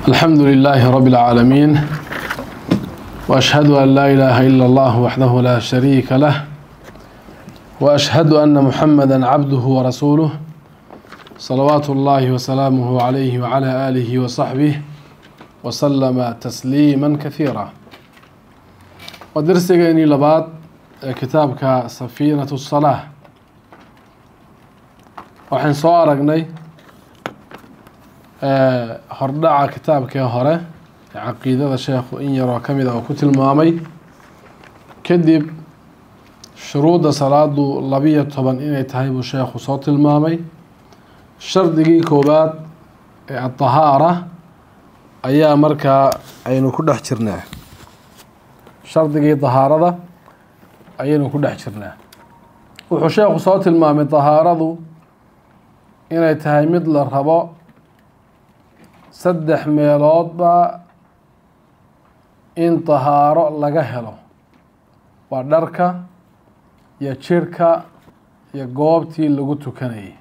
الحمد لله رب العالمين، وأشهد أن لا إله إلا الله وحده لا شريك له، وأشهد أن محمدا عبده ورسوله، صلوات الله وسلامه عليه وعلى آله وصحبه وسلم تسليما كثيرا. ودرسigeenii labaad ee kitaabka Safiinatu Salaa, waxaan soo aragnay hordhaca kitaabkii hore ee caqiidada, sheekhu in yaroo ka mid a oo ku tilmaamay. Kadib shuruudda salaadu 12 inay tahay buu sheekhu soo tilmaamay. Shardigii koowaad ee adahaara ayaa markaa aynu ku dhex jirnaa, shardigii dahaarada ayaynu ku dhex jirnaa. Wuxuu sheekhu soo tilmaamay dahaaradu inay tahay mid la rabo saddex meeloodba in dahaaro laga helo, waa dharka iyo jirhka iyo goobtii lagu tukanayay,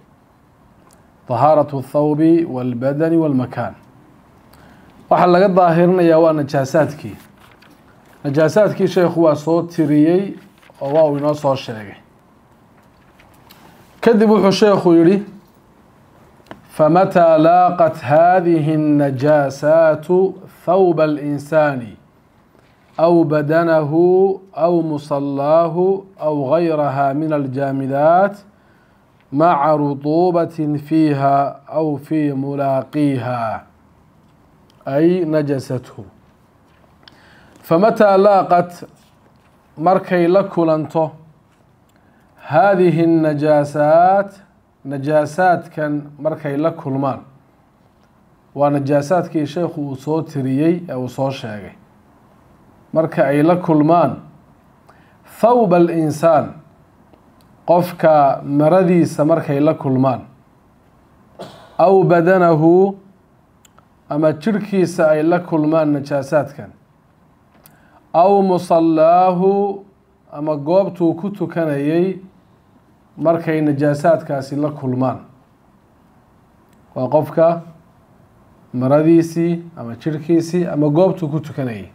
dahaaratu athawbi walbadani walmakaan. Waxaa laga daahirinayaa waa najaasaadkii. Najaasaadkii sheekhu waa soo tiriyey oo waa uu inoo soo sheegay. Kadib wuxuu sheekhu yihi: famataa laaqat hadihi الnajaasaatu thawba اlinsaani aw badanahu aw musallaahu aw gayraha min aljaamidaat maca rutuubatin fiiha aw fii mulaaqiiha, ay najasathu. Famataa laaqat, markay la kulanto, haadihi الnajaasaat, najaasaadkan markay la kulmaan, waa najaasaadkii sheekhu uu soo tiriyey ee uu soo sheegay, marka ay la kulmaan thawba alinsaan, qofka maradiisa markay la kulmaan, aw badanahu, ama jirhkiisa ay la kulmaan najaasaadkan, aw musallaahu, ama goobtuu ku tukanayay markay najaasaadkaasi la kulmaan, waa qofka maradiisii ama jirhkiisii ama goobtuu ku tukanayay,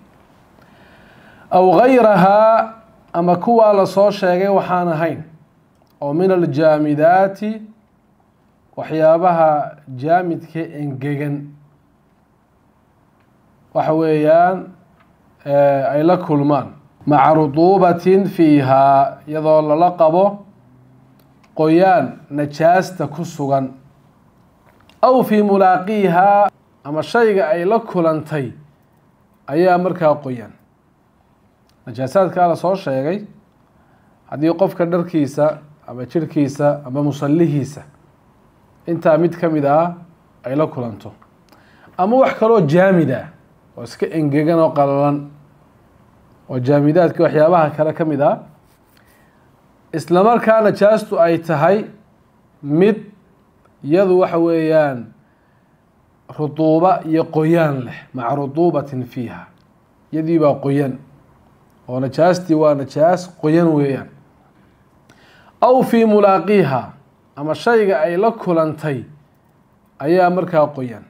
aw gayrahaa, ama kuwaa lasoo sheegay waxaan ahayn oo min aljaamidaati, waxyaabaha jaamidka engegan waxa weeyaan ay la kulmaan, maca rutuubatin fiihaa, iyadoo lala qabo qoyaan najaasta ku sugan, aw fii mulaaqiihaa, ama shayga ay la kulantay ayaa markaa qoyan. Najaasaadkaa la soo sheegay haddii qofka dharkiisa ama jirhkiisa ama musallihiisa intaa mid ka mid ah ay la kulanto, ama wax kaloo jaamid ah oo iska engegan oo qalalan oo jaamidaadka waxyaabaha kale ka mid ah, isla markaa najaastu ay tahay mid iyadu waxa weeyaan rutuuba iyo qoyaan leh, maca rutuubatin fiiha, iyadii baa qoyan oo najaastii waa najaas qoyan weeyaan, aw fii mulaaqiiha, ama shayga ay la kulantay ayaa markaa qoyan,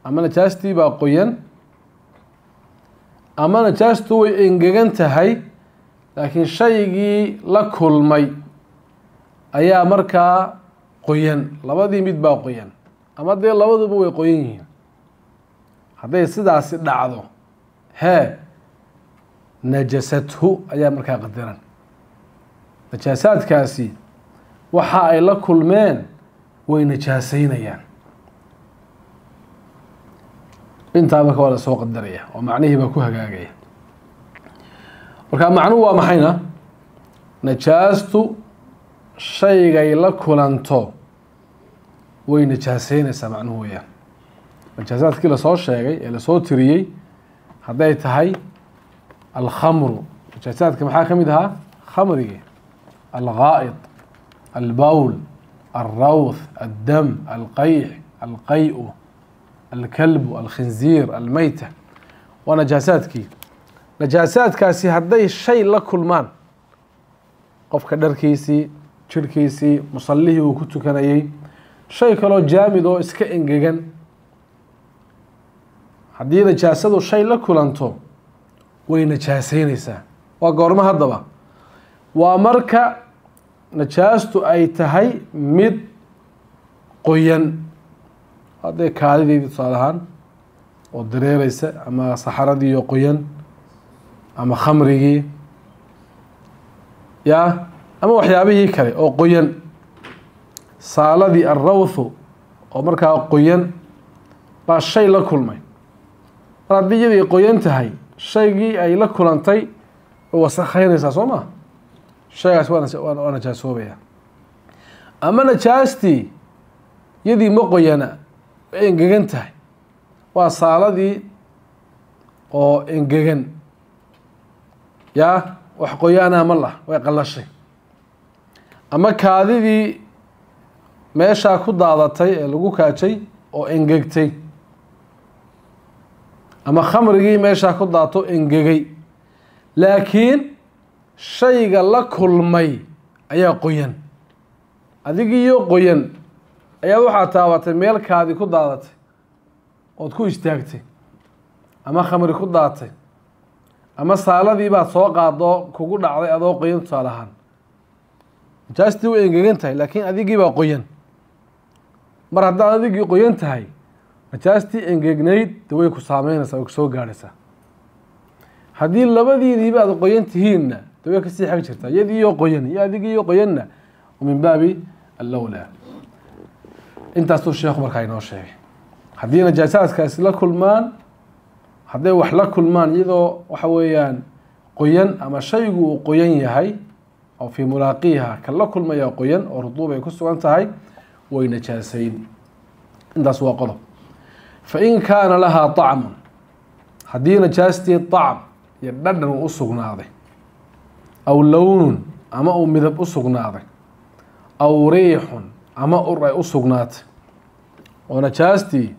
ama najaastii baa qoyan, ama najaastu way engegan tahay laakiin shaygii la kulmay ayaa markaa qoyan, labadii mid baa qoyan ama dee labaduba way qoyan yihiin. Hadday sidaasi dhacdo, hee, najasathu ayaa markaa qadiran, najaasaadkaasi waxa ay la kulmeen way najaaseynayaan. Intaa marka waa lasoo qadaraya oo macnihii baa ku hagaagaya. Marka macnuhu waa maxayna? Najaastu shaygay la kulanto way najaaseynaysaa macnuhu weeyaan. Najaasaadkii lasoo sheegay ee lasoo tiriyey hadday tahay alkhamru, najaasaadka maxaa ka mid ahaa? Khamrigii, alghaa'id, albowl, alrawth, addam, alqayx, alqay-u, alkalbu, alkhinziir, almeyta, waa najaasaadkii. Najaasaadkaasi hadday shay la kulmaan, qofka dharkiisii, jirhkiisii, musallihii uu ku tukanayey, shay kaloo jaamid oo iska engegan. Haddii najaasadu shay la kulanto way najaaseyneysaa. Waa goormo haddaba? Waa marka najaastu ay tahay mid qoyan, haddee kaadideydii tusaale ahaan oo dareereysa, ama saxaradiiyo qoyan, ama khamrigii ya, ama waxyaabihii kale oo qoyan, saaladii alrawthu oo markaa qoyan baa shay la kulmay. Mar haddii iyadii qoyan tahay, shaygii ay la kulantay way wasakheynaysaa, soo ma? Shaygaas waa najaasoobaya. Ama najaastii yadii ma qoyana, way engegan tahay, waa saaladii oo engegan, ya, wax qoyaanaa ma lah, way qalashay. Ama kaadidii meeshaa ku daadatay ee lagu kaajay oo engegtay, ama khamrigii meeshaa ku daato engegay, laakiin shayga la kulmay ayaa qoyan. Adigiiyo qoyan ayaad waxaa taabatay meel kaadi ku daadatay ood ku istaagtay, ama khamri ku daatay, ama saaladii baad soo qaadoo kugu dhacday adoo qoyan tusaale ahaan. Najaastii way engegan tahay, laakiin adigii baa qoyan. Mar haddaad adigii qoyan tahay, najaastii engegnayd de way ku saameynaysaa, way kusoo gaadhaysaa. Haddii labadiiniiba aad qoyan tihiinna, de way kasii xag jirtaa, iyadiiyo qoyan iyo adigiiyo qoyanna, min baabi allawlaa. Intaasuu sheekhu markaa inoo sheegay. Haddii najaasaadkaasi la kulmaan, hadday wax la kulmaan iyadoo waxa weeyaan qoyan, ama shaygu uu qoyan yahay oo fii mulaaqiiha kan la kulmaya qoyan oo ruduub ay ku sugan tahay, way najaasayn. Intaas waa qodob. Fa in kaana lahaa طacmun, haddii najaastii طacm iyo dhadhan uu u sugnaaday, aw lownun ama uu midab u sugnaaday, aw riixun ama ur ay u sugnaatay, oo najaastii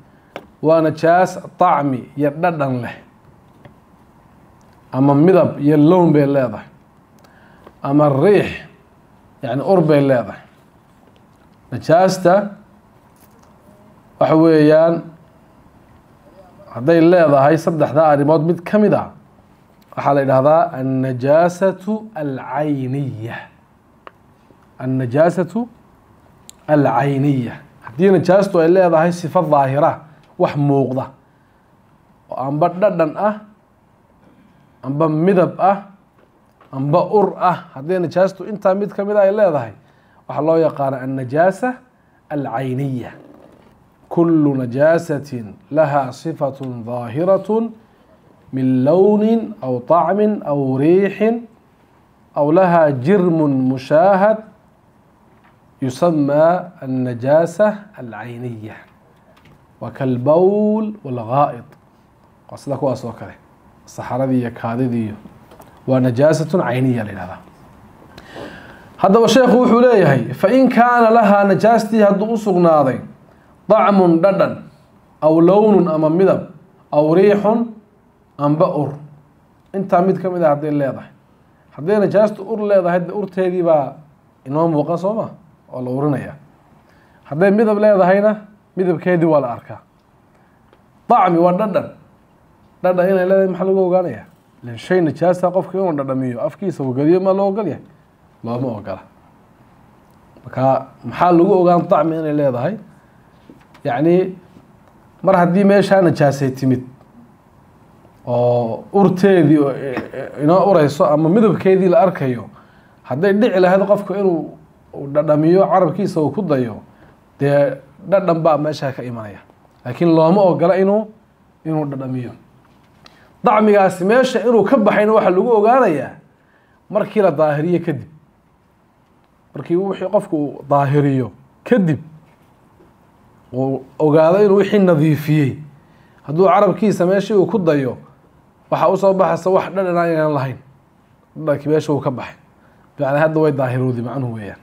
waa najaas طacmi iyo dhadhan leh, ama midab iyo lown bay leedahay, ama riix yani ur bay leedahay. Najaasta waxa weeyaan hadday leedahay saddexdaa arrimood mid ka mid ah, waxaa la yidhahdaa annajaasatu alcayniya. Annajaasatu alcayniya, haddii najaastu ay leedahay sifo daahira, wax muuqda oo amba dhadhan ah, amba midab ah, amba ur ah, haddii najaastu intaa mid ka mid a ay leedahay, waxaa loo yaqaana annajaasa alcayniya. Kulu najaasatin laha sifatu daahiraة min lowni aw طacmi aw riixin aw laha jirm mushaahad yusamى annajaasa alcayniya, wa kalbowl wاlgaa'id, waa sida kuwaas oo kale, saxaradii iyo kaadidiiyo waa najaasat cayniya la yihahdaa. Haddaba sheekhu wuxuu leeyahay fain kaana lahaa, najaastii hadduu u sugnaaday طacmun dhadhan, aw lownun ama midab, aw riixun amba ur, intaa mid ka mid ah hadday leedahay. Hadday najaastu ur leedahay, de urteedii baa inoo muuqan, soo ma? Oo la urinaya. Hadday midab leedahayna midabkeedii waa la arkaa. Dacmi waa dhadhan, dhadhan inay leedahay maxaa lagu ogaanaya? Ilan shay najaasa qofka inuu dhadhamiyo, afkiisa uu geliyo, ma loo ogol yahay? Looma ogola. Marka maxaa lagu ogaan dacmi inay leedahay? Yacni mar haddii meeshaa najaasay timid oo urteedii inoo ureyso ama midabkeedii la arkayo, hadday dhici lahayd qofku inuu dhadhamiyo, carabkiisa uu ku dayo, dee dhadhan baa meeshaa ka imanaya, laakiin looma ogola inuu dhadhamiyo. Dacmigaasi meesha inuu ka baxayna waxaa lagu ogaanayaa markii la daahiriyo kadib, markii wixii qofku uu daahiriyo kadib, uu ogaado inuu wixii nadiifiyey, hadduu carabkiisa meeshii uu ku dayo, waxaa usoo baxaysa wax dhadhana inaan lahayn, dhadhankii meesha uu ka baxay, bimacnaa hadda way daahiroodi macnuhu weeyaan.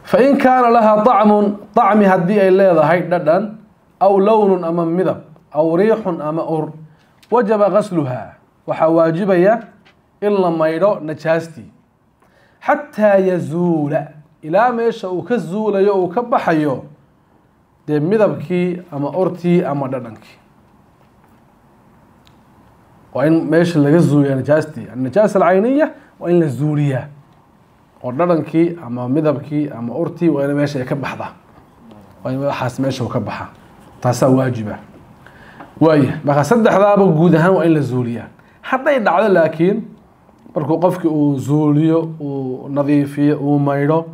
Fa in kaana lahaa طacmun, طacmi haddii ay leedahay dhadhan, aw lownun ama midab, aw riixun ama ur, wajaba gasluhaa, waxaa waajibaya in la maydho najaastii, xataa yazuula, ilaa meesha uu ka zuulayo, uu ka baxayo dee midabkii ama urtii ama dhadhankii. Waa in meesha laga zuuliyaa najaastii, annajaasa alcayniya waa in la zuuliyaa, oo dhadhankii ama midabkii ama urtii waa in meesha ay ka baxdaa, waa in waxaas meesha uu ka baxaa, taasaa waajiba. Waaya, marka saddexdaaba guud ahaan waa in la zuuliyaa. Hadday dhacdo laakiin markuu qofki uu zuuliyo, uu nadiifiyo, uu maydho,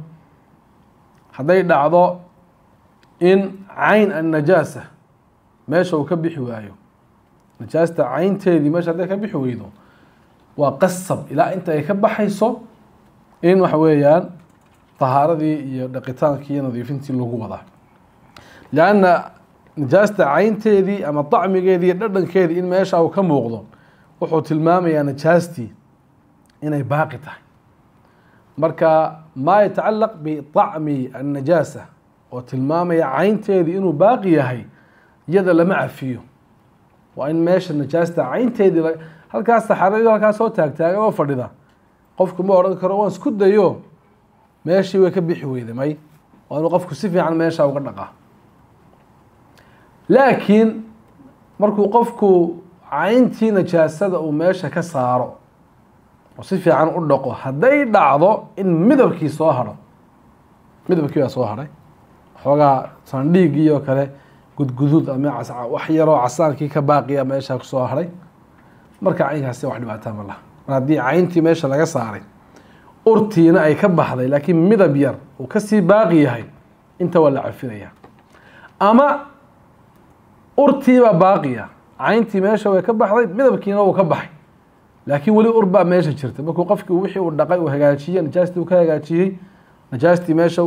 hadday dhacdo in cayn annajaasa meesha uu ka bixi waayo, najaasta caynteedii meesha hadday ka bixi weydo, waa qasab ilaa inta ay ka baxayso in waxa weeyaan tahaaradii iyo dhaqitaankii iyo nadiifintii lagu wadaa, lianna najaasta caynteedii ama dacmigeedii iyo dhadhankeedii in meesha uu ka muuqdo wuxuu tilmaamayaa najaastii inay baaqi tahay. Marka maa yatacalaq biطacmi annajaasa oo tilmaamaya caynteedii inuu baaqi yahay, iyada lama cafiyo. Waa in meesha najaasta caynteedii halkaas saxaradii halkaas soo taagtaagan oo fadhida, qofku ma odhan karo waan isku dayo meeshii way ka bixi weyday, may, waa inuu qofku si fiican meesha uga dhaqaa. Laakiin markuu qofku cayntii najaasada uu meesha ka saaro oo si fiican u dhaqo, hadday dhacdo in midabkii soo hadho, midabkii baa soo hadhay, xoogaa sandhiigii oo kale gudguduud ama wax yaroo casaankii ka baaqiya meesha kusoo hadhay, marka caynkaasi wax dhibaataa ma laha. Mar haddii cayntii meesha laga saaray, urtiina ay ka baxday, laakiin midab yar uu kasii baaqi yahay, inta waa la cafinaya. Ama urtiibaa baaqiya, cayntii meesha way ka baxday, midabkiina wuu ka baxay, laakiin weli ur baa meesha jirta. Markuu qofkii wixii uu dhaqay uu hagaajiyey, najaastii uu ka hagaajiyey, najaastii meesha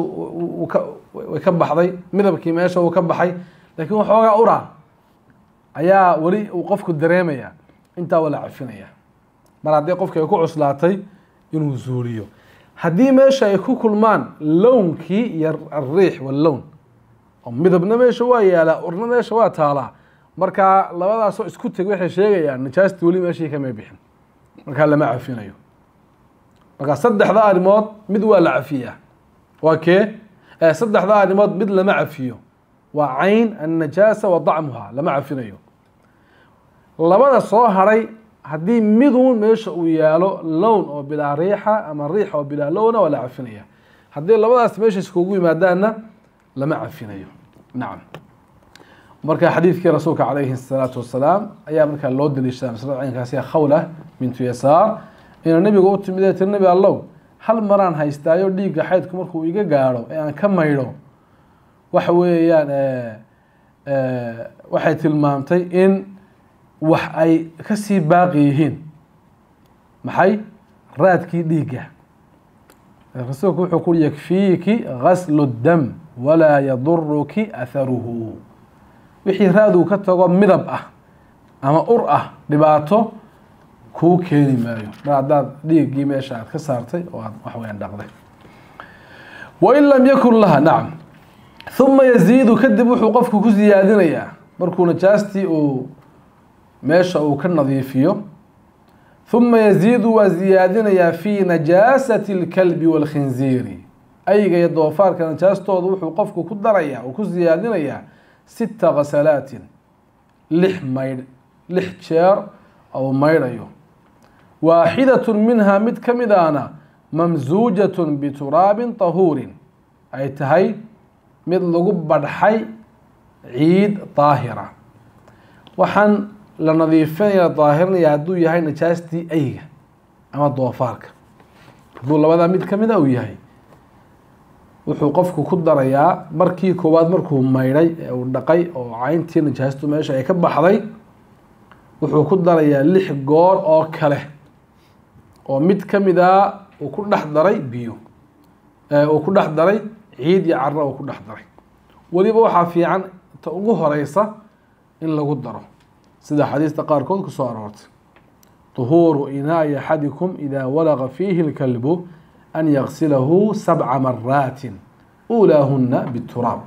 way ka baxday, midabkii meesha uu ka baxay, laakiin waxoogaa ura ayaa weli uu qofku dareemaya, intaa waa la cafinaya. Mar haddii qofki ay ku cuslaatay inuu zuuliyo, haddii meesha ay ku kulmaan lownkii iyo alriix wallown, oo midabna meesha waa yaalaa, urna meesha waa taalaa, markaa labadaasoo isku teg waxay sheegayaan najaastii weli meeshii kamay bixin, markaa lama cafinayo. Markaa saddexda arrimood mid waa la cafiyaa, waa kee? Saddexda arrimood mid lama cafiyo, waa cayn annajaasa wa dacmuha, lama cafinayo. Labada soo haray haddii miduun meesha uu yaalo, lown oo bilaa riixa ama riix oo bilaa lowna, waa la cafinaya. Haddii labadaas meesha iskugu yimaadaanna lama cafinayo. Nacam. Marka xadiidkii rasuulka calayhi الsalaatu wasalaam ayaa markaa loo daliishadaa maslada caynkaasi. Khawla bintu Yasaar inuu nabiga u timid ee tiri: Nabi Allow, hal maraan haystaayo dhiigga xaydku markuu iga gaadho ee aan ka maydho, waxa weeyaan waxay tilmaamtay in wax ay kasii baaqi yihiin, maxay? Raadkii dhiigga. Rasuulku wuxuu ku uri: yakfiiki gaslu dam walaa yaduruki atharuhu. Wixii raaduu ka tago midab ah ama ur ah dhibaato kuu keeni maayo, mar haddaad dhiiggii meesha aad ka saartay oo aad wax weyaan dhaqday. Wain lam yakun laha. Nacam. Uma yaziidu, kadib wuxuu qofku ku siyaadinayaa markuu najaastii uu meesha uu ka nadiifiyo, uma yaziidu, waa ziyaadinayaa, fi najaasati اlkalbi wاlkhinziiri, ayga iyo doofaarka najaastooda wuxuu qofku ku darayaa, uu ku siyaadinayaa, sita ghasalaatin, 6 maydh, 6 jeer ou maydhayo, waaxidatun minhaa, mid ka mid ahna, mamsuujatun bituraabin tahuurin, ay tahay mid lagu badhxay ciid daahira. Waxaan la nadiifinaya, daahirinaya, hadduu yahay najaastii ayga ama doofaarka, hadduu labadaa mid ka mid a uu yahay, wuxuu qofku ku darayaa markii koowaad markuu maydhay ee uu dhaqay oo cayntii najaastu meesha ay ka baxday, wuxuu ku darayaa 6 goor oo kale oo mid ka mid a uu ku dhex daray biyo, uu ku dhex daray ciid iyo carro uu ku dhex daray. Weliba waxaa fiican ta ugu horeysa in lagu daro, sida xadiista qaarkood kusoo aroortay: طuhuuru inaa'i axadikum idaa walaqa fiihi اlkalbu an yagsilahu 7 maraatin, uulaahuna bituraab.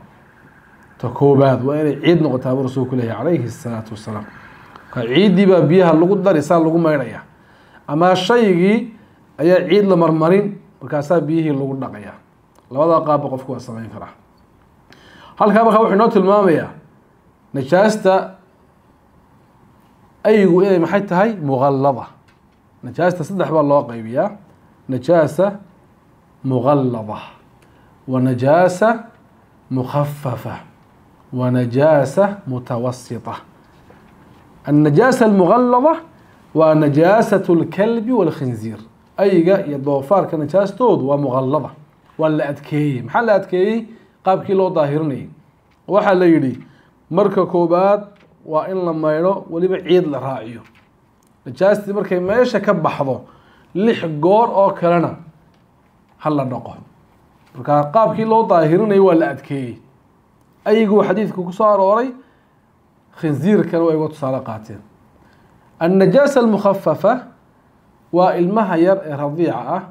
Ta koobaad waa inay ciid noqotaa buu rasuulku leeyahy calayhi الsalaatu wasalaam. Marka ciiddii baa biyaha lagu dari, saa lagu maydhaya, ama shaygii ayaa ciid la marmarin, markaasaa biyihii lagu dhaqaya. Labada qaabba qofku waa samayn karaa. Halkaa markaa wuxuu inoo tilmaamayaa najaasta. Aygu inay maxay tahay? Muqallada. Najaasta saddex baa loo qaybiyaa: najaasa muqallada, wa najaasa mukhafafa, wa najaasa mutawasita. Annajaasa almuqallada waa najaasatu lkalbi walkhinziir. Ayga iyo doofaarka najaastoodu waa muqallada, waa la adkeeyey. Maxaa la adkeeyey? Qaabkii loo daahirinayay. Waxaa la yidhi marka koobaad waa in la maydho, weliba ciid la raaciyo. Najaastii markay meesha ka baxdo 6 goor oo kalena ha la dhaqo. Marka qaabkii loo daahirinayay waa la adkeeyey. Aygu xadiidku ku soo arooray, khinziirkana way uga tusaale qaateen. Annajaasa almukhafafa waa ilmaha yar ee radiica ah,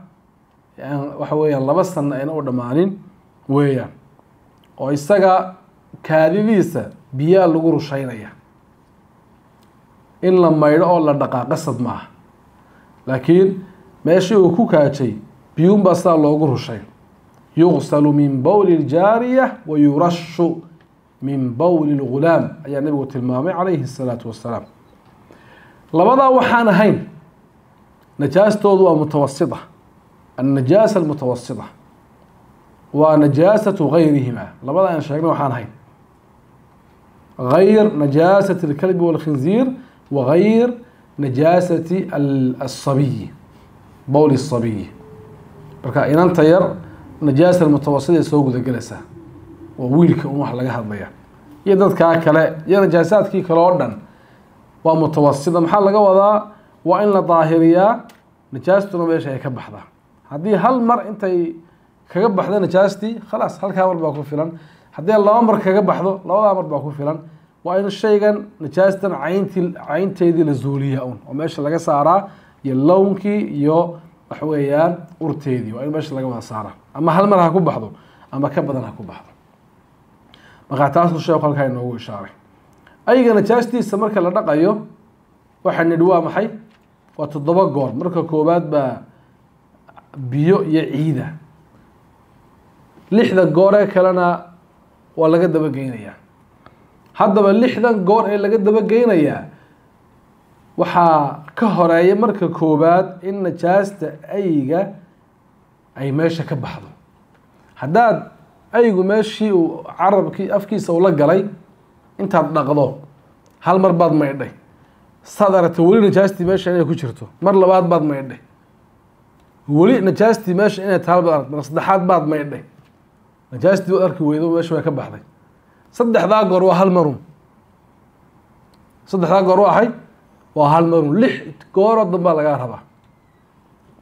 waxa weeyaan 2 sano ayna u dhammaanin weeyaan, oo isaga kaadidiisa biyaa lagu rushaynaya. In la maydho oo la dhaqaa qasab maaha, laakiin meeshii uu ku kaajay biyuunbaa sidaa loogu rushay. Yuqsalu min bowli ljaariya wa yurashu min bowli lgulaam ayaa nabigu tilmaamay calayhi الsalaatu wassalaam. Labadaa waxaan ahayn najaastoodu waa mutawasita. Annajaasa almutawasita waa najaasatu gayrihima. Labada aan sheegnay waxaan ahayn, gayr najaasati alkalbi walkhinziir wa gayr najaasati asabiyi, bowli asabiyi. Marka inanta yar najaasa almutawasita ay soo gudagelaysaa, waa wiilka un wax laga hadlaya, iyo dadkaa kale iyo najaasaadkii kale oo dhan waa mutawasita. Maxaa laga wadaa? Waa in la daahiriyaa, najaastuna meesha ay ka baxdaa. Haddii hal mar intay kaga baxdo najaastii, khalaas, halkaa mar baa ku filan. Haddii 2 mar kaga baxdo, labadaa mar baa ku filan. Waa in shaygan najaastan caynteedii la zuuliyaa un, oo meesha laga saaraa, iyo lownkii iyo waxa weeyaan urteedii waa in meesha laga wada saaraa, ama hal mar ha ku baxdo ama ka badan ha ku baxdo. Markaa taasuu sheekhu halkaa inoogu ishaaray. Ayga najaastiisa marka la dhaqayo waxaa nidhi waa maxay? Waa 7 goor. Marka koowaad baa biyo iyo ciida, 6da gooree kalena waa laga dabageynayaa. Haddaba 60 goor ee laga dabageynayaa waxaa ka horeeya marka koowaad in najaasta ayga ay meesha ka baxdo. Haddaad aygu meeshii uu carabkii afkiisa ula galay intaad dhaqdo, hal mar baad maydhay, saad aragtay weli najaastii meesha inay ku jirto, mar labaad baad maydhay, weli najaastii meesha inay taal baad aragtay, mar saddexaad baad maydhay, najaastii waad arki weydo, meesha way ka baxday. 3daa goor waa hal marun. 3daa goor waa axay? Waa hal marun. 6 gooroo dambaa lagaa rabaa.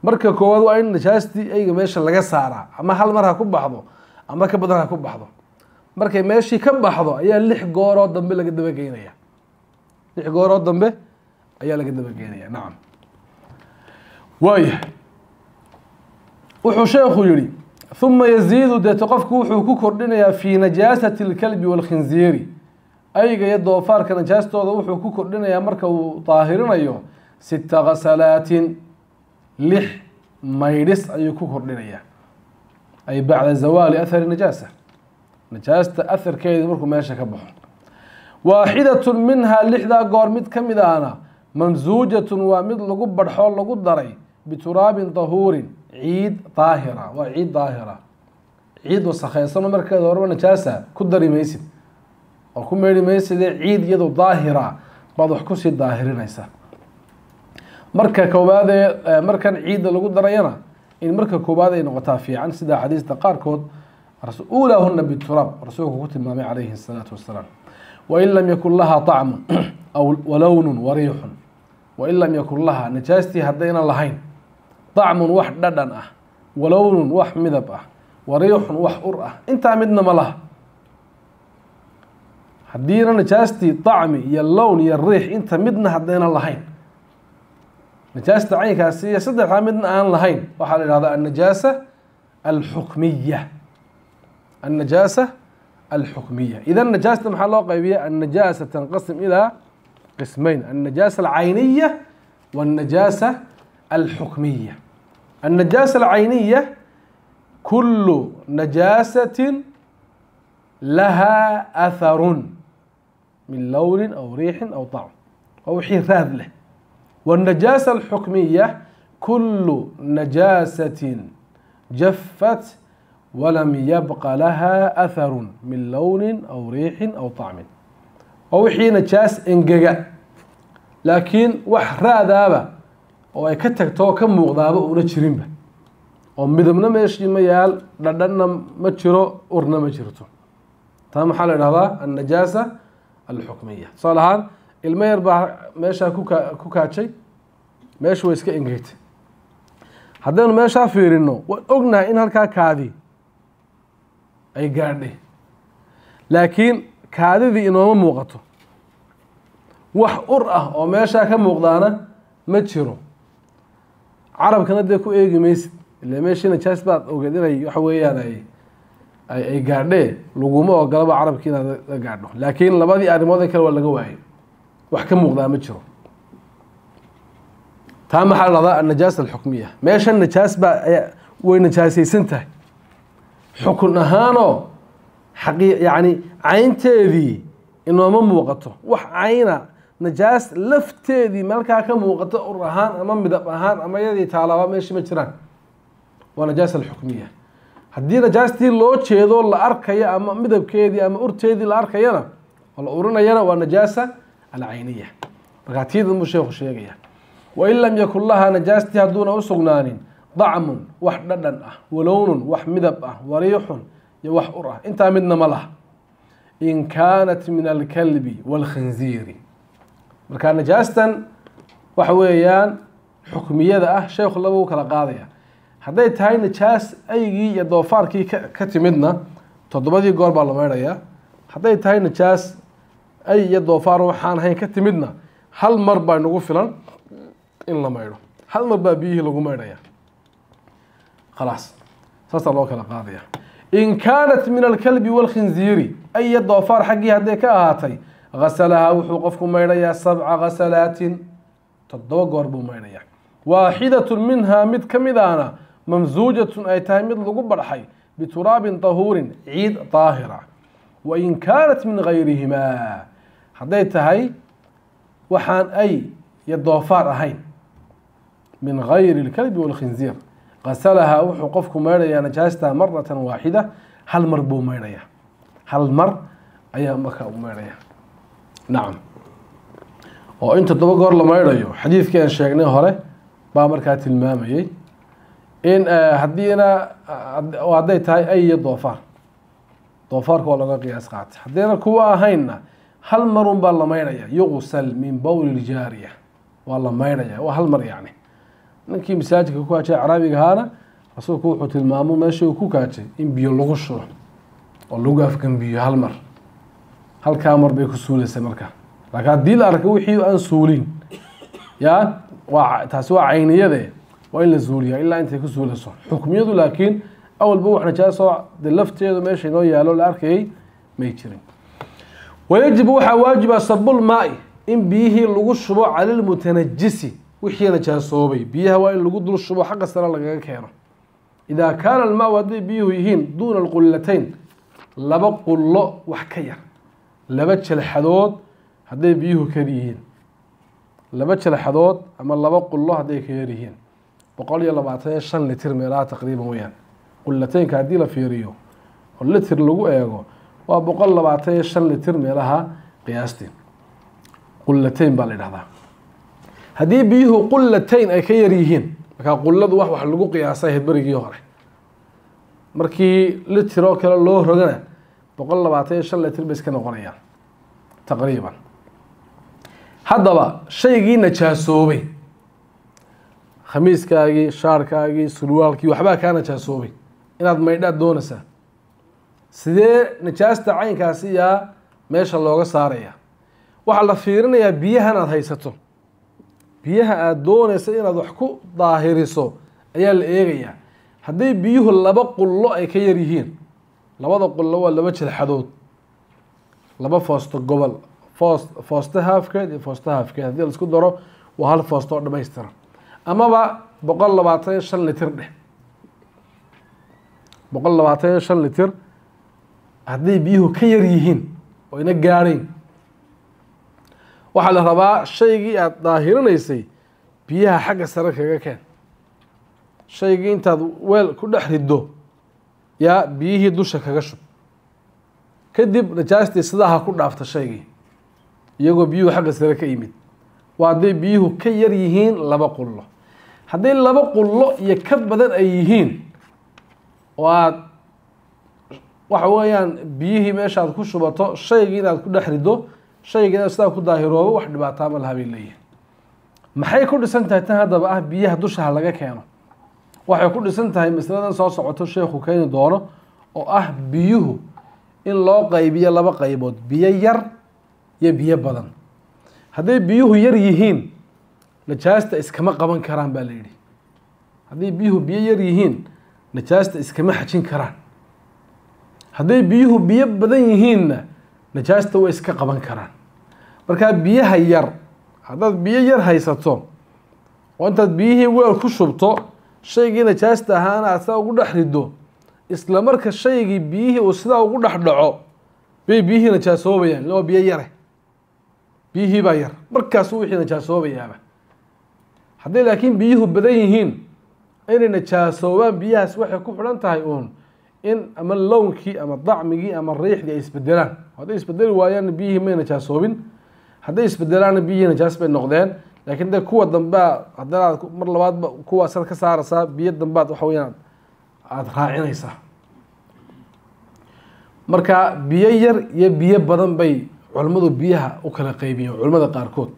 Marka koowaad waa in najaastii ayga meesha laga saaraa, ama hal mar ha ku baxdo ama ka badan ha ku baxdo. Markay meeshii ka baxdo ayaa 6 gooroo dambe laga dabageynaya. 6 gooroo dambe ayaa laga dabageynaya. Nacam. Waaya, wuxuu sheekhu yihi huma yaziidu, deeto qofku wuxuu ku kordhinayaa fii najaasati alkalbi walkhinziiri, ayga iyo doofaarka najaastooda wuxuu ku kordhinayaa marka uu daahirinayo 6 ghasalaatin, 6 maydhis ayuu ku kordhinayaa, ay bacda zawaali athari najaasa, najaasta atharkeedii markuu meesha ka baxo. Waaxidatun minhaa, 6daa goor mid ka mid ahna mamsuujatun, waa mid lagu badhxo lagu daray bituraabin tahuurin, ciid daahira. Waa ciid daahira, ciid wasakhaysanoo markeeda horeba najaasa ku dari maysid oo ku meydhi maysidee, ciid iyadoo daahira baad wax kusii daahirinaysaa. Marka koowaadee markan ciidda lagu darayana in marka koowaad ay noqotaa fiican, sida xadiista qaarkood uulaahuna bituraab rasuulku ku tilmaamay calayhi الsalaatu wassalaam. Wain lam yakun lahaa طacmun aw walownun wariixun, wain lam yakun lahaa najaastii haddaynan lahayn طacmun wax dhadhan ah, walownun wax midab ah, wariixun wax ur ah, intaa midna ma laha. Haddiina najaastii طacmi iyo lown iyo riix inta midna haddaynan lahayn, najaasta caynkaasi iyo saddexdaa midna aan lahayn, waxaa la yihahdaa annajaasa alxukmiya. Annajaasa alxukmiya. Idan najaasta maxaa loo qaybiya? Annajaasa tanqasim ilaa qismayn: annajaasa alcayniya waannajaasa alxukmiya. Annajaasa alcayniya kulu najaasatin lahaa atharun min lownin aw riixin aw طacm. Waa wixii raad leh. Wاnajaasa alxukmiya kulu najaasatin jafat walam yabqa laha atharu min lownin aw riixin aw طacmin. Waa wixii najaas engega laakiin wax raadaaba oo ay ka tagto oo ka muuqdaaba uuna jirinba, oo midabna meeshii ma yaal, dhadhanna ma jiro, urna ma jirto. Taa maxaa la idhahdaa? Annajaasa alxukmiya. Tusaale ahaan, ilmo yar baa meeshaa ku kaajay, meeshu way iska engegtay. Haddaynu meeshaa fiirino, waan ognahay in halkaa kaadi ay gaadhay, laakiin kaadidii inooma muuqato, wax ur ah oo meeshaa ka muuqdaana ma jiro. Carabkana dee ku eegi maysid, ila meeshii najaas baad ogeed inay waxa weeyaan ay gaadhee, laguma ogolaba carabkii inaad la gaadho. Laakiin labadii arrimood ee kale waa laga waayay, wax ka muuqdaa ma jiro. Taa maxaa la dhahdaa? Annajaasa alxukmiya. Meeshan najaas baa way najaasaysan tahay xukun ahaanoo xaqii, yacni caynteedii inooma muuqato, wax cayna najaas lafteedii meelkaa ka muuqato ur ahaan ama midab ahaan ama iyadii taalaaba meeshii ma jiraan. Waa najaasa alxukmiya. Haddii najaastii loo jeedo la arkayo ama midabkeedii ama urteedii la arkayana oo la urinayana, waa najaasa alcayniya. Markaa tiidan buu sheekhu sheegaya. Wain lam yakun lahaa, najaastii hadduuna usugnaanin, dacmun wax dhadhan ah, walownun wax midab ah, wariixun iyo wax ur ah, intaa midna ma laha. In kaanat min alkalbi wاlkhinziiri. Markaa najaastan waxa weeyaan xukmiyada ah, sheekhu laba u kala qaadaya. Hadday tahay najaas aygii iyo doofaarkii ka timidna, 7dii goor baa la maydhayaa. Hadday tahay najaas ay iyo doofaar waxaan ahayn ka timidna, hal mar baa nagu filan in la maydho, hal mar baa biyihii lagu maydhaya, khalaas. Saasaa loo kala qaadaya. In kaanat min alkalbi wاlkhinziiri, ay iyo doofaar xaggii hadday ka ahaatay, gasalahaa wuxuu qofku maydhayaa 7 gasalaatin, 7 goor buu maydhayaa. Waaxidatun minhaa mid ka mid ahna mamsuujatun ay tahay mid lagu barxay bituraabin tahuurin, ciid daahira. Wain kaanat min gayrihimaa, hadday tahay waxaan ay iyo doofaar ahayn, min gayri اlkalbi wاlkhinziir, gasalahaa wuxuu qofku maydhayaa najaasta maratan waaxida, hal mar buu maydhayaa, hal mar ayaa markaa u maydhaya. Nacam, oo in 7 goor la maydhayo xadiidkii aan sheegnay hore baa markaa tilmaamayey. In haddiina hadday tahay ay iyo doofaar, doofaarka waa laga qiyaas qaatay. Haddayna kuwa ahaynna, hal marun baa la maydhaya. Yuqsal min bowli ljaariya, waa la maydhaya, waa hal mar. Yacni ninkii masaajidka ku kaajay caraabiga ahaana, rasuulku wuxuu tilmaamo meesha uu ku kaajay in biyo lagu shubo oo lagu afgambiyo hal mar, halkaa mar bay ku suulaysa marka. Laakiin haddii la arko wixii aan suulin, ya waa taasi waa cayniyade, waa in la zuuliyaa ilaa intay ku suulayso xukmiyadu. Laakiin awalba wax najaasoo de lafteedu meesha inoo yaalo la arkayay may jirin. Wayajibu waxaa waajiba sabulmaai in biyihii lagu shubo cala lmutanajisi, wixii najaasoobay biyaha waa in lagu dul shubo, xagga sare lagaga keeno. Idaa kaana almaau, hadday biyuhu yihiin, duuna alqullatayn, 2 qullo wax ka yar, 2 jalxadood hadday biyuhu kar yihiin, 2 jalxadood ama 2 qullo hadday ka yar yihiin, 125 litir meelaha taqriiban weyaan. Qullataynka haddii la fiiriyo oo litir lagu eego, waa 125 litir meelaha qiyaastii, qullatayn baa la yidhahdaa. Haddii biyuhu qullatayn ay ka yar yihiin, markaa qulladu wax lagu qiyaasay ahayd berigii hore, markii litir oo kale loo rogana 125 litir bay iska noqonayaan taqriiban. Haddaba shaygii najaasoobay, khamiiskaagii, shaarkaagii, surwaalkii, waxbaa kaa najaasoobay, inaad maydhaad doonaysaa, sidee najaasta caynkaasi yaa meesha looga saaraya? Waxaa la fiirinayaa biyahan aad haysato, biyaha aada doonaysa inaad wax ku daahiriso ayaa la eegayaa. Hadday biyuhu 2 qullo ay ka yar yihiin, labada qullo waa 2 jalxadood, 2 foosto gobol, foosto haafkeed iyo foosto haafkeed haddii la isku daro waa hal foosto oo dhamaystiran, amaba 125 litir dheh, 125 litir hadday biyuhu ka yar yihiin oo ina gaadhayn. Waxaa la rabaa shaygii aada daahirinaysay biyaha xagga sare kaga keen. Shaygii intaad weel ku dhex riddo yaa biyihii dusha kaga shub, kadib najaastii sidaa ha ku dhaafta shaygii iyagoo biyuhu xagga sare ka yimid. Waa hadday biyuhu ka yar yihiin 2 qullo. Hadday 2 qullo iyo ka badan ay yihiin oo aad waxa weeyaan biyihii meesha aad ku shubato shaygii inaad ku dhex riddo, shaygii inaad sidaa ku daahiroobo, wax dhibaataa ma laha bay leeyihin. Maxay ku dhisan tahay tan haddaba ah biyaha dusha ha laga keeno? Waxay ku dhisan tahay masaladan soo socoto sheekhu keeni doono oo ah biyuhu in loo qaybiyo 2 qaybood, biyo yar iyo biyo badan. Hadday biyuhu yar yihiin najaasta iskama qaban karaan baa la yidhi. Hadday biyuhu biyo yar yihiin najaasta iskama xajin karaan. Hadday biyuhu biyo badan yihiinna najaasta way iska qaban karaan. Markaa biyaha yar, haddaad biyo yar haysato oo intaad biyihii weel ku shubto shaygii najaasta ahaana aad sidaa ugu dhex riddo, isla marka shaygii biyihii uu sidaa ugu dhex dhaco bay biyihii najaasoobayaan. Illa waa biyo yare, biyihii baa yar, markaasuu wixii najaasoobayaaba. Hadday laakiin biyuhu badan yihiin inay najaasoobaan biyahaas waxay ku xidhan tahay uun in ama lownkii ama dacmigii ama riixdii ay isbedelaan. Hadday isbedeli waayaanna biyihii may najaasoobin, hadday isbedelaanna biyihii najaas bay noqdeen. Laakiin dee kuwa dambea haddana aad mar labaadba kuwaasaad ka saaraysaa, biyo dambaad waxa weyaan aada raacinaysaa. Marka biyo yar iyo biyo badan bay culimmadu biyaha u kala qaybiyeen. Culimmada qaarkood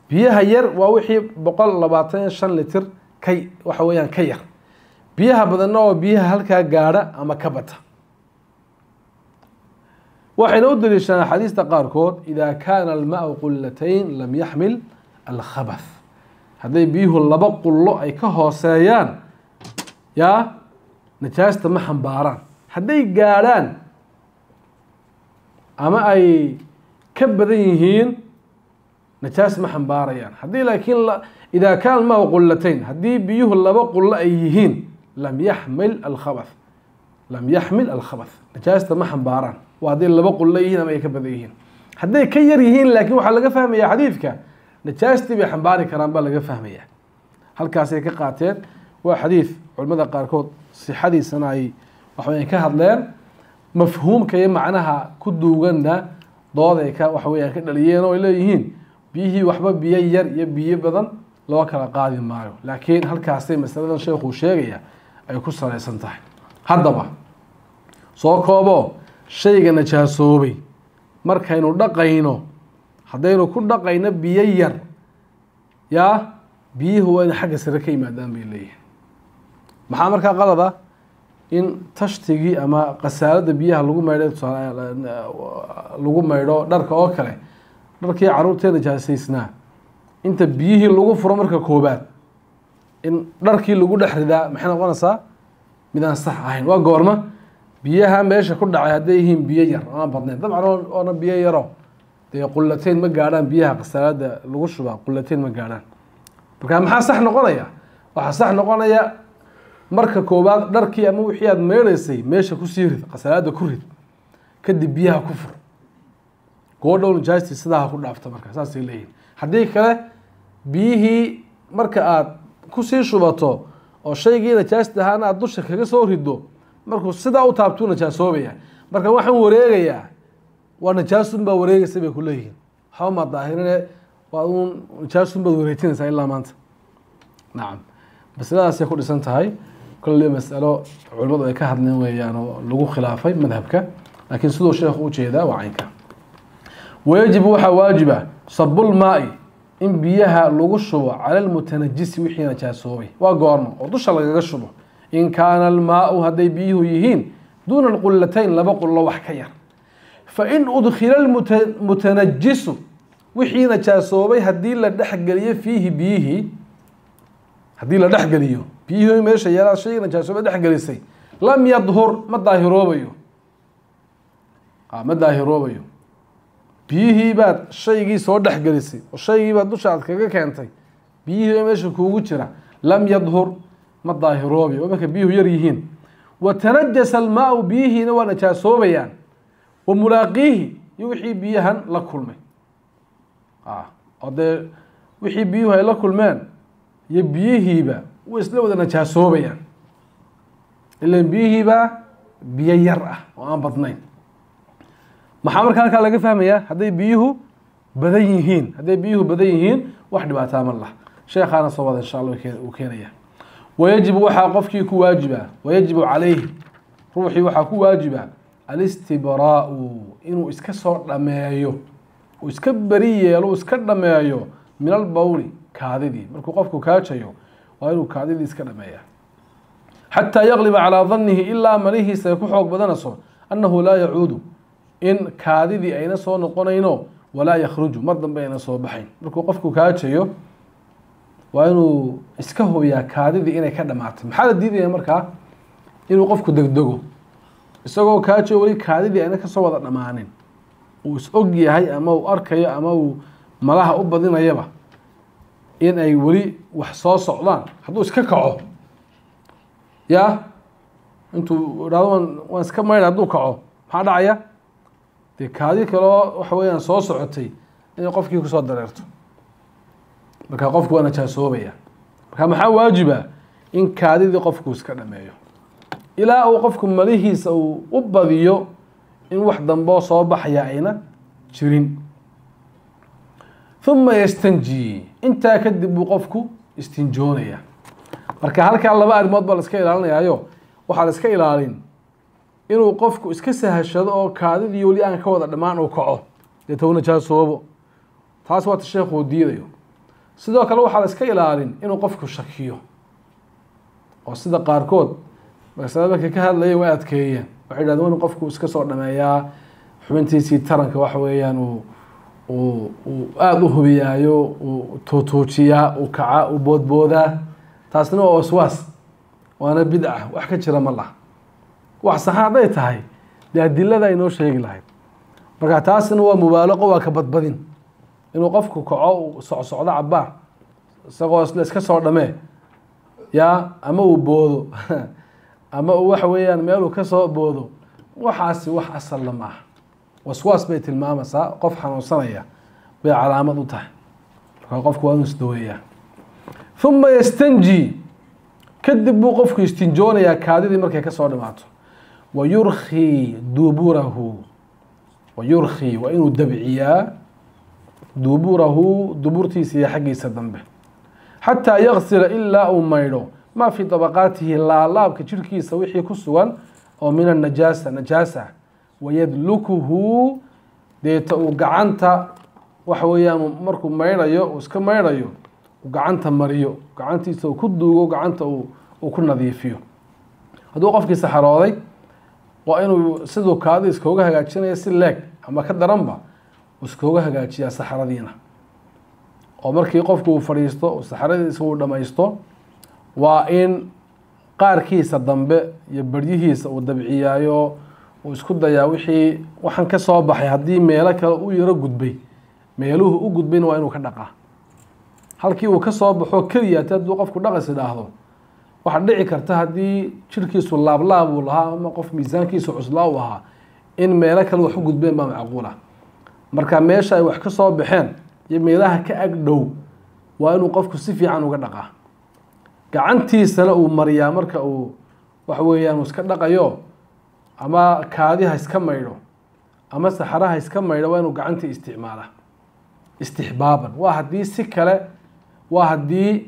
biyaha yar waa wixii 125 litir ka waxa weeyaan ka yar. Biyaha badanna oo biyaha halkaa gaadha ama ka bata. Waxayna u daliishadaan axaadiista qaarkood, idaa kaana almaau qullatayn lam yaxmil alkhabath. Hadday biyuhu 2 qullo ay ka hooseeyaan yaa najaasta ma xambaaraan. Hadday gaadhaan ama ay ka badan yihiin najaas ma xambaarayaan. Haddii laakiin idaa kaana almaau qullatayn, haddii biyuhu 2 qullo ay yihiin lam yaxmil alkhabath, lam yaxmil alkhabath, najaasta ma xambaaraan. Waa hadday 2 qullo yihiin ama ay ka badan yihiin. Hadday ka yar yihiin laakiin waxaa laga fahmayaa xadiidka najaastii bay xambaari karaan baa laga fahmayaa. Halkaasay ka qaateen. Waa xadiid culimada qaarkood sixadiisana ay waxaweyaan ka hadleen, mafhuumka iyo macnaha ku duuganna dooday ka waxa weyaan ka dhaliyeen oo ay leeyihiin biyihii waxba biyo yar iyo biyo badan loo kala qaadi maayo. Laakiin halkaasay masaladan sheekhuu sheegaya ay ku salaysan tahay. Haddaba soo koobo, shayga najaasoobay markaynu dhaqayno, haddaynu ku dhaqayno biyo yar yaa biyuhu waa inay xagga sare ka yimaadaan bay leeyihin. Maxaa markaa qalada in tashtigii ama qasaaladda biyaha lagu maydho, tusaale lagu maydho dharka oo kale, dharkii carruurtee najaasaysnaa inta biyihii lagu furo marka koobaad in dharkii lagu dhex ridaa maxay noqonaysaa? Mid aan sax ahayn. Waa goorma biyaha meesha ku dhacay hadday yihiin biyo yar oo aan badnayn, dabcan oona biyo yaro dee qullatayn ma gaadhaan, biyaha qasaaladda lagu shubaa qullatayn ma gaadhaan. Marka maxaa sax noqonaya? Waxaa sax noqonaya marka koobaad dharkii ama wixii aad meydhaysay meesha kusii rid, qasaaladda ku rid, kadib biyaha ku fur, goodhow najaastii sidaa ha ku dhaafta. Marka saasay leeyihin. Haddii kale biyihii marka aad kusii shubato oo shaygii najaasta ahaana aad dusha kaga soo riddo, markuu sidaa u taabtuu najaasoobaya. Marka waxaan wareegayaa waa najaasun baa wareegaysa bay ku leeyihiin. Waxba maa daahirine, waa uun najaasun baad wareejinaysaa ilaa maanta. Nacam, masaladaasay ku dhisan tahay. Kolley masalo culimadu ay ka hadleen weeyaan oo lagu khilaafay madhabka, laakiin siduu sheekhu ujeedaa waa caynka. Wayajibu waxaa waajiba sabulmaai in biyaha lagu shubo cala almutanajisi wixii najaasoobay. Waa goormo oo dusha lagaga shubo? In kaana almaau hadday biyuhu yihiin duuna alqullatayn 2 qullo wax ka yar. Fa in udkhila almutanajisu wixii najaasoobay haddii la dhexgeliyo fiihi biyihii, haddii la dhexgeliyo biyihii meesha yeelaa shayga najaasoobay dhexgelisay, lam yadhur ma daahiroobayo, ma daahiroobayo. Biyihii baad shaygii soo dhexgelisay oo shaygii baad dusha aad kaga keentay, biyihii meesha kuugu jira, lam yadhur ma daahiroobayo marka biyuhu yar yihiin. Wa tanajasa almaau biyihiina waa najaasoobayaan, wa mulaaqiihi iyo wixii biyahan la kulmay. Oo dee wixii biyuhu ay la kulmeen iyo biyihiiba way isla wada najaasoobayaan, ilan biyihiiba biyo yar ah oo aan badnayn. Maxaa marka halkaa laga fahmayaa? Hadday biyuhu badan yihiin, hadday biyuhu badan yihiin wax dhibaataa ma lah. Sheekhaana soo wada insha Allah uu keenaya. Wayajibu, waxaa qofkii ku waajiba, wayajibu calayhi, ruuxii waxaa ku waajiba alistibraau, inuu iska soo dhameeyo, uu iska beri yeelo, uu iska dhameeyo min albawli, kaadidii. Markuu qofku kaajayo waa inuu kaadidii iska dhameeya, xataa yaqliba calaa danihi, ilaa malihiisa ay ku xoog badanayso annahu laa yacuudu, in kaadidii ayna soo noqonayno, walaa yakhruju, mar dambe ayna soo baxayn. Markuu qofku kaajayo waa inuu iska hubiyaa kaadidii inay ka dhamaatay. Maxaa la diidaya markaa? Inuu qofku degdego isagoo kaajayo weli kaadidii ayna kasoo wada dhamaanin, uu is og yahay ama uu arkayo ama uu malaha u badinayaba in ay weli wax soo socdaan. Hadduu iska kaco, ya intuu idhahdo waan iska maydha, hadduu kaco maxaa dhacaya? Dee kaadi kaloo waxa weeyaan soo socotay inay qofkii kusoo dareerto, marka qofku waa najaasoobaya. Marka maxaa waajiba? In kaadidii qofku iska dhameeyo ilaa uu qofku malihiisa uu u badiyo in wax damboo soo baxaya ayna jirin. Uma yastanji, intaa kadib buu qofku istinjoonaya. Marka halkaa laba arrimood baa la iska ilaalinayaayo. Waxaa la iska ilaalin inuu qofku iska sahashado oo kaadidii weli aan ka wada dhammaan uu kaco, deeta uu najaasoobo. Taas waata sheekhu uu diidayo. Sidoo kale waxaa la iska ilaalin inuu qofku shakiyo, oo sida qaarkood masalada markay ka hadlayeen way adkeeyeen, waxay yidhahdeen waa in qofku iska soo dhameeyaa xubintiisii taranka, waxa weeyaan uu aada u hubiyaayo, uu tuutuujiyaa, uu kacaa, uu boodboodaa. Taasna waa waswaas, waana bidca, wax ka jira ma laha. Wax saxa hadday tahay dee adilada ay noo sheegi lahayd. Marka taasna waa mubaalaqo, waa ka badbadin inuu qofku kaco, uu socsocdo cabaar isagoo isla iska soo dhamee ya, ama uu boodo ama uu waxa weeyaan meeluu kasoo boodo. Waxaasi wax asalla ma aha, waswaas bay tilmaamaysaa, qof xanuunsanaya bay calaamad u tahay. Marka qofku waa inuu isdaweeyaa. Uma yastanji, kadib buu qofku istinjoonayaa kaadidii markay kasoo dhamaato. Wayurkhii duburahu, wayurkhii waa inuu dabciyaa, duburahu, duburtiisa iyo xaggiisa dambe, xataa yaksila, ilaa uu maydho, maa fii dabaqaatihi, laalaabka jirhkiisa wixii ku sugan oo min anajaasa, najaasa. Wayadlukuhu, deeta uu gacanta waxa weeyaan markuu maydhayo uu iska maydhayo uu gacanta mariyo, gacantiisa uu ku duugo, gacanta uu ku nadiifiyo. Hadduu qofkii saxarooday waa inuu siduu kaadi iskooga hagaajinaya si leeg ama ka daranba iskooga hagaajiyaa saxaradiina. Oo markii qofku uu fadhiisto saxaradiisa uu dhamaysto waa in qaarkiisa dambe iyo baryihiisa uu dabciyaayo, uu isku dayaa wixii waxaan ka soo baxay. Haddii meelo kale u yaro gudbay, meeluhu u gudbayna waa inuu ka dhaqaa. Halkii uu ka soo baxo keliya ti hadduu qofku dhaqas idhaahdo, waxaa dhici karta haddii jirhkiisu laablaab uu lahaa ama qof miisaankiisu cuslaa uu ahaa in meelo kale wax u gudbeen baa macquula. Marka meesha ay wax ka soo baxeen iyo meelaha ka ag dhow waa inuu qofku si fiican uga dhaqaa, gacantiisana uu mariyaa marka uu waxa weeyaan uu iska dhaqayo, ama kaadiha iska maydho ama saxaraha iska maydho, waa inuu gacantii isticmaalaa istixbaaban. Waa haddii si kale, waa haddii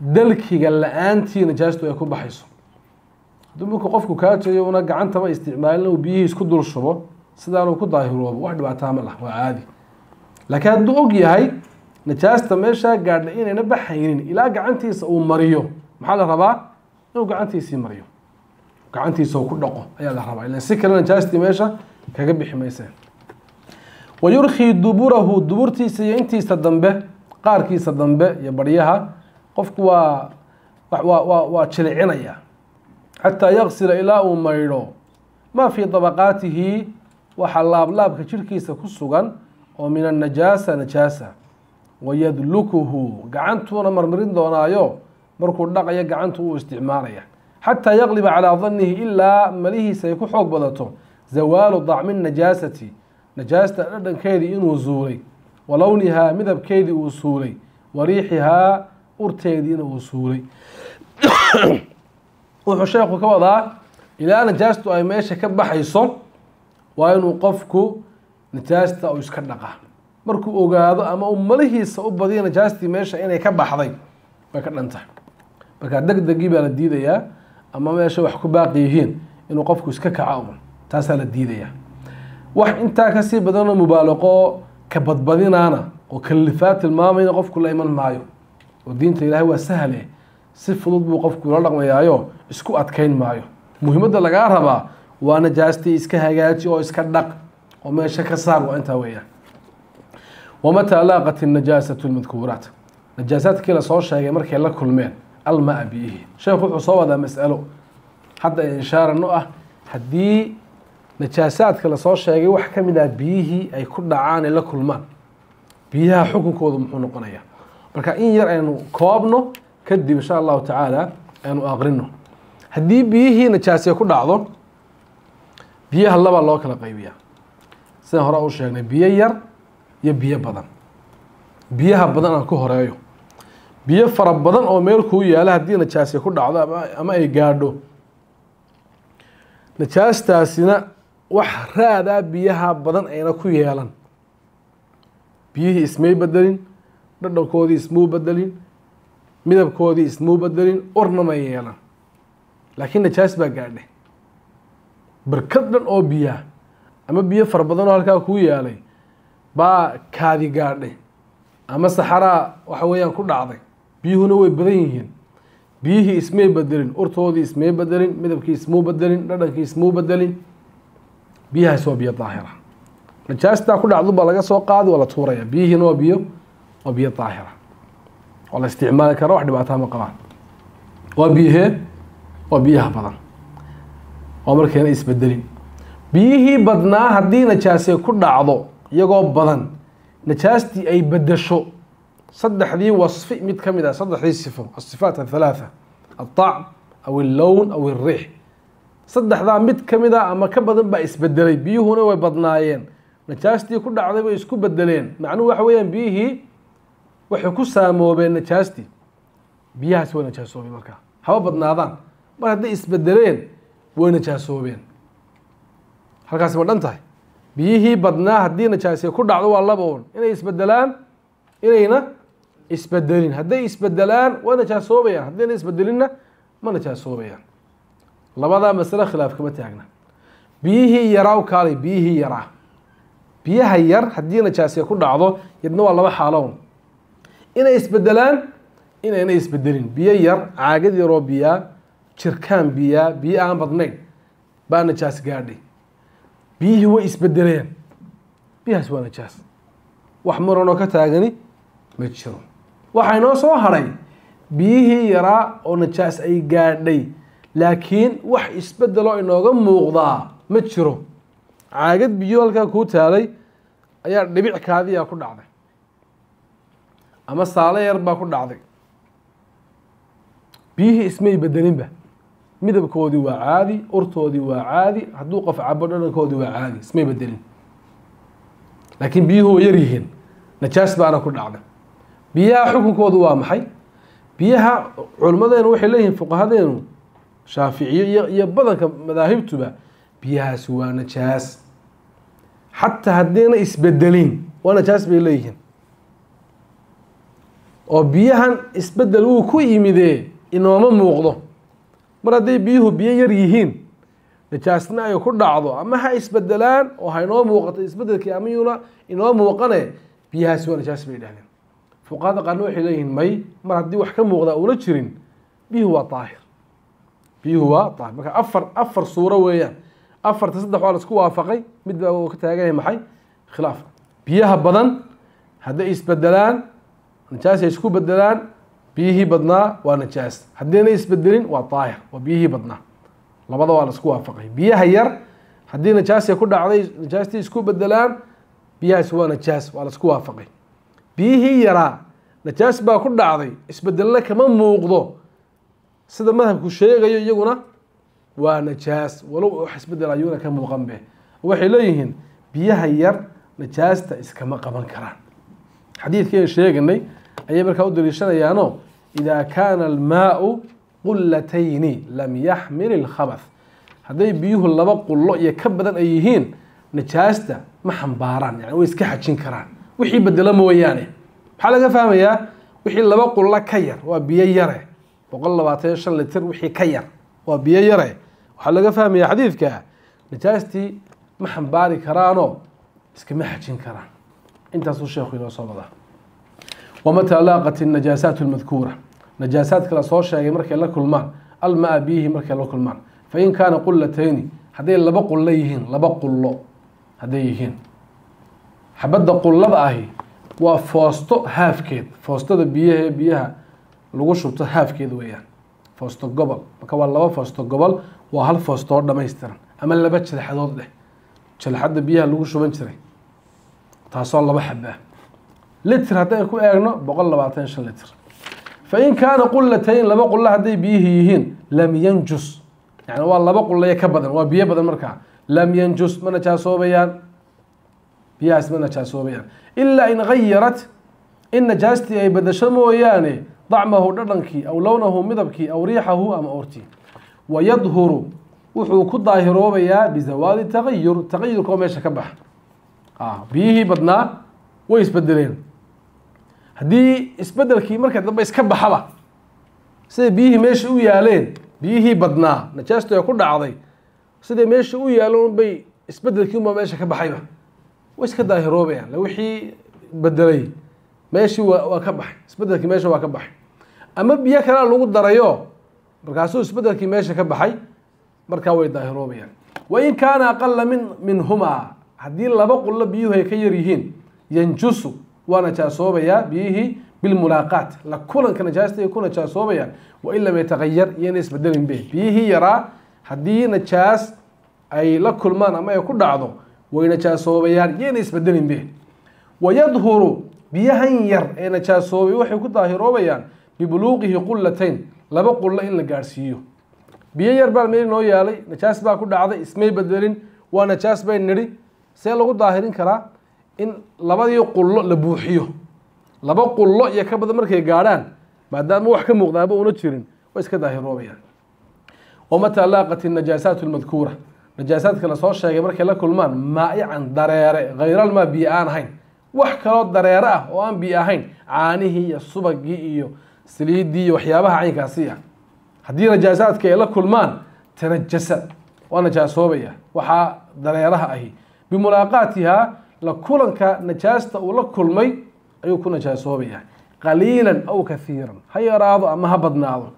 dalkiga la-aantii najaastu ay ku baxayso. Hadduu markuu qofku kaajayo una gacantaba isticmaalin, uu biyihii isku dul shubo sidaanuu ku daahiroobo, wax dhibaataa ma lah, waa caadi. Laakiin hadduu og yahay najaasta meeshaa gaadha inayna baxaynin ilaa gacantiisa uu mariyo, maxaa la rabaa? Inuu gacantiisii mariyo, gacantiisa uu ku dhaqo ayaa la rabaa, ilan si kale najaastii meesha kaga bixi mayseen. Wayurkhii duburahu, duburtiisa iyo intiisa dambe, qaarkiisa dambe iyo baryaha qofku waa jilicinaya, xataa yaksila, ilaa uu maydho, maa fii dabaqaatihi, waxa laablaabka jirhkiisa ku sugan oo min annajaasa, najaasa. Wayadlukuhu, gacantuuna marmarin doonaayo markuu dhaqayo gacantu uu isticmaalaya, xataa yaqliba calaa danihi, ilaa malihiisa ay ku xoog badato zawaalu dacmi najaasati, najaasta dhadhankeedii inuu zuulay. Wa lownihaa, midabkeedii uu suulay, wa riixihaa, urteediina uu suulay. Wuxuu sheekhu ka wadaa, ilaa najaastu ay meesha ka baxayso waa inuu qofku najaasta uu iska dhaqa. Markuu ogaado ama uu malihiisa u badiyo najaastii meesha inay ka baxday, way ka dhan tahay. Marka deg degii baa la diidayaa, ama meesha wax ku baaqi yihiin inuu qofku iska kaco un, taasaa la diidayaa. Wax intaa kasii badanoo mubaalaqo ka badbadinaana oo kalifaad tilmaamayna qofku la iman maayo, oo diinta Ilaahay waa sahle, si fudud buu qofku ula dhaqmayaayo, isku adkeyn maayo. Muhiimadda lagaa rabaa waa najaastii iska hagaaji oo iska dhaq oo meesha ka saar, waa intaa weeyaan. Wamataa laaqat inajaasatu lmadkuuraat, najaasaadkii lasoo sheegay markay la kulmeen almaa, biyihi. Sheekhu wuxuu soo wadaa mas'alo hadda inshaarano ah: haddii najaasaadka lasoo sheegay wax ka mid ah biyihii ay ku dhacaan, ay la kulmaan, biyaha xukunkoodu muxuu noqonayaa? Marka in yar aynu koobno, kadib insha Allahu tacaala aynu aqrino. Haddii biyihii najaasiya ku dhacdo, biyaha laba loo kala qaybiyaa, sidaan hore u sheegnay, biyo yar iyo biyo badan. Biyaha badan aan ku horeeyo. Biyo fara badan oo meel kuu yaala haddii najaasiya ku dhacdo ama ay gaadho, najaastaasina wax raadaa biyaha badan ayna ku yeelan, biyihii ismay bedelin, dhadhankoodii ismuu bedelin, midabkoodii ismuu bedelin, urna ma yeelan, laakiin najaas baa gaadhay. Barkad dhan oo biyaha ama biyo fara badan oo halkaa kuu yaalay baa kaadi gaadhay ama saxaraa waxa weeyaan ku dhacday, biyuhuna way badan yihiin. Biyihii ismay bedelin, urtoodii ismay bedelin, midabkii ismuu bedelin, dhadhankii ismuu bedelin, biyahaas waa biyo daahira. Najaastaa ku dhacdu baa laga soo qaadi, waa la tuuraya. Biyihiina waa biyo daahira waa la isticmaali kara, wax dhibaataa ma qabaan. Waa biyahee? Waa biyaha badan, waa markayna isbedelin. Biyihii badnaa haddii najaasee ku dhacdo iyagoo badan, najaastii ay bedesho saddexdii wasfi mid ka mid ah, saddexdii sifo, asifaat athalaatha, alطacm aw allown aw alriix, saddexdaa mid ka mid a ama ka badan baa isbedelay, biyuhuna way badnaayeen, najaastii ku dhacday bay isku bedeleen. Macnuhu waxa weeyaan biyihii waxay ku saamoobeen najaastii, biyahaasi way najaasoobeen. Markaa haba badnaadaan, mar hadday isbedeleen way najaasoobeen. Halkaasi ma dhan tahay? Biyihii badnaa haddii najaasiya ku dhacdo waa laba un: inay isbedelaan, inayna isbedelin. Hadday isbedelaan waa najaasoobayaan, haddayna isbedelinna ma najaasoobayaan. Labadaa masale khilaaf kama taagna. Biyihii yaraa u kaalay. Biyihii yaraa, biyaha yar haddii najaasiya ku dhacdo, yadna waa laba xaaloon: inay isbedelaan, inayna isbedelin. Biyo yar, caagad yaroo biyaa, jirkaan biyaa, biyo aan badnayn baa najaas gaadhay, biyihii way isbedeleen, biyahaas waa najaas, wax muranoo ka taagani ma jiro. Waxaa inoo soo hadhay biyihii yaraa oo najaas ay gaadhay, laakiin wax isbedeloo inooga muuqdaa ma jiro. Caagad biyo halkaa kuu taalay ayaa dhibic kaadiyaa ku dhacday ama saalo yar baa ku dhacday, biyihii ismay bedelinba, midabkoodii waa caadi, urtoodii waa caadi, hadduu qof cabo dhadhankoodii waa caadi, ismay bedelin, laakiin biyuhu way yar yihiin, najaas baana ku dhacday. Biyaha xukunkoodu waa maxay? Biyaha culimmadeenu waxay leeyihiin, fuqahadeenu Shaaficiyo iyo badanka madaahibtuba, biyahaasi waa najaas, xataa haddayna isbedelin waa najaas bay leeyihiin. Oo biyahan isbedel wuu ku yimidee inooma muuqdo. Mar hadday biyuhu biyo yar yihiin, najaasna ay ku dhacdo, ama ha isbedelaan oo ha inoo muuqato isbedelkii ama yuuna inoo muuqane, biyahaasi waa najaas bay yidhahdeen. Fuqahada qaarna waxay leeyihiin may, mar haddii wax ka muuqda uuna jirin, biyuhu waa daahir, biyuhu waa daahir. Marka afar suuro weeyaan. Afarta saddex waa la isku waafaqay, mid baa uu ka taagan yahay maxay? Khilaaf. Biyaha badan hadday isbedelaan, najaas ay isku bedelaan, biyihii badnaa waa najaas. Haddayna isbedelin waa daahir, waa biyihii badnaa. Labada waa la isku waafaqay. Biyaha yar haddii najaasay ku dhacday, najaastii isku bedelaan, biyahaasi waa najaas, waa la isku waafaqay. Biyihii yaraa najaas baa ku dhacday, isbedelna kama muuqdo, sida madhabku sheegayo iyaguna waa najaas, walow wax isbedel ayuuna ka muuqan be. Waxay leeyihiin biyaha yar najaasta iskama qaban karaan. Xadiidkii aan sheeganay ayay markaa u daliishanayaanoo idaa kaana almaau qullatayni lam yaxmil ilkhabath, hadday biyuhu laba qullo iyo ka badan ay yihiin najaasta ma xambaaraan, yani way iska xajin karaan wixii bedelo mooyaane. Maxaa laga fahmayaa? Wixii laba qullo ka yar waa biyo yare, 125 litir wixii ka yar waa biyo yare. Waxaa laga fahmayaa xadiidka najaastii ma xambaari karaanoo iskama xajin karaan. Intaasuu sheekhu inoo soo wadaa. Wamataa laaqat annajaasaat almadkuura, najaasaadka la soo sheegay markay la kulmaan almaa biyihii markay la kulmaan, fain kaana qullatayni, hadday laba qullo yihiin, laba qullo hadday yihiin, xabadda qullada ahi waa foosto haafkeed, foostada biyaha ee biyaha lagu shubto haafkeed weeyaan, foosto gobol. Marka waa laba foosto gobol, waa hal foosto oo dhamaystiran ama laba jalxadood dheh, jalxadda biyaha lagu shuban jiray taasoo laba xaba ah. Litr haddaan ku eegno 125 litr. Fain kaana qullatayn, laba qullo hadday biyihii yihiin, lam yanjus, yani waa laba qullayo ka badan, waa biyo badan, markaa lam yanjus, ma najaasoobayaan biyahaas, ma najaasoobayaan ilaa in gayarat, in najaastii ay bedasho mooyaane, dacmahu dhadhankii, aw lownahu midabkii, aw riixahu ama ortii. Wayadhuru, wuxuu ku daahiroobayaa bizawaali tagayur, tagayurka oo meesha ka baxa. Biyihii badnaa way isbedeleen, haddii isbedelkii marka dambe iska baxaba siday biyihii meesha u yaaleen, biyihii badnaa najaastu ay ku dhacday siday meesha u yaaleen bay isbedelkii unbaa meesha ka baxayba, way iska daahiroobayaan. La wixii bedelay meeshii waa ka baxay, isbedelkii meesha waa ka baxay, ama biyo kalea lagu darayo markaasuu isbedelkii meesha ka baxay, markaa way daahiroobayaan. Wain kaana aqala minhumaa, haddii laba qullo biyuhu ay ka yar yihiin, yanjusu, waa najaasoobayaa biyihii bilmulaaqaat, la kulanka najaasta ay ku najaasoobayaan, wain lam yatagayar, iyana isbedelin be. Biyihii yaraa haddii najaas ay la kulmaan ama ay ku dhacdo way najaasoobayaan, iyana isbedelin be. Wayadhuru, biyahan yar ee najaasoobay waxay ku daahiroobayaan bibuluuqihi qullatayn, laba qullo in la gaadhsiiyo. Biyo yar baa meel noo yaalay, najaas baa ku dhacday, ismay bedelin, waa najaas bay nidhi, see lagu daahirin karaa? In labadii qullo la buuxiyo, laba qullo iyo ka badan markay gaadhaan, maadaama wax ka muuqdaaba una jirin, way iska daahiroobayaan. Wamataa laaqat annajaasaat almadkuura, najaasaadka lasoo sheegay markay la kulmaan maa'ican dareere, hayralmaa biyo aan ahayn, wax kaloo dareere ah oo aan biyo ahayn, caanihii iyo subagii iyo saliiddii iyo waxyaabaha caynkaasi ah, haddii najaasaadka ay la kulmaan, tanajasa, waa najaasoobaya waxaa dareeraha ahi bimulaaqaatihaa, la kulanka najaasta uu la kulmay ayuu ku najaasoobaya, qaliilan aw kahiiran, ha yaraado ama ha badnaado,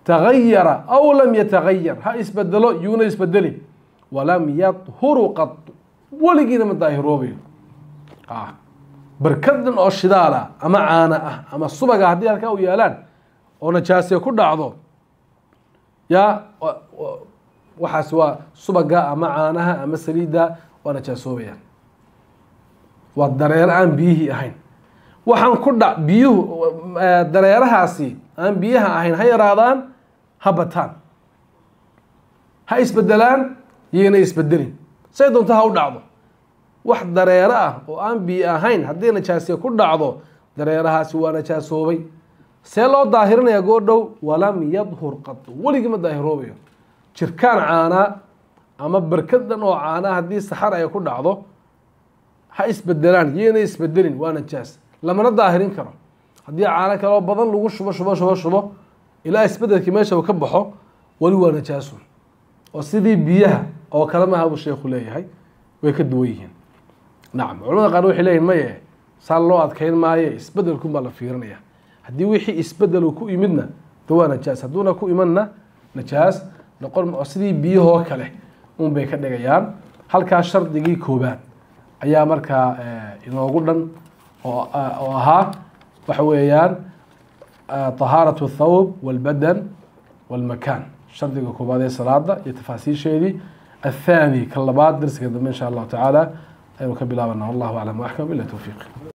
tagayara aw lam yatagayar, ha isbedelo yuuna isbedelin, walam yadhuru qad, weligiina ma daahiroobayo. Barkadan oo shidaala ama caana ah ama subaga haddii halkaa u yaalaan oo najaase ku dhacdo, yaa waxaas waa subaga ama caanaha ama saliidda, waa najaasoobayaan, waa dareero aan biyihii ahayn. Waxaan ku dha biyuhu dareerahaasi aan biyaha ahayn ha yaraadaan ha bataan, ha isbedelaan yayna isbedelin, say doonto ha u dhacdo, wax dareero ah oo aan biyo ahayn haddii najaasiye ku dhacdo dareerahaasi waa najaasoobay. See loo daahirinayaa goordhow? Walam yadhur qad, weligii ma daahiroobayo. Jirkaan caanaa ama barkad dhan oo caanaa haddii saxar ay ku dhacdo, ha isbedelaan yayna isbedelin, waa najaas, lamana daahirin karo. Haddii caano kaloo badan lagu shubo shubo shubo shubo ilaa isbedelkii meesha uu ka baxo, weli waa najaaso, oo sidii biyaha oo kale maaha buu sheekhu leeyahay, way ka duwan yihiin. Nacam, culamada qaar waxay leeyihin maye, saa loo adkeyn maaye, isbedelkun baa la fiirinaya, haddii wixii isbedel uu ku yimidna de waa najaas, hadduuna ku imanna najaas noqon, oo sidii biyahoo kale un bay ka dhigayaan. Halkaa shardigii koobaad ayaa markaa inoogu dhan oo ahaa waxa weeyaan طahaaraة الthawb والbadan والmakan, shardiga koobaad ee salaada iyo tafaasiisheedii. Aلthani, ka labaad, darsiga dambe in sha allahu tacaala aynu ka bilaabana. Wallahu aclam waxkam bila towfiiq.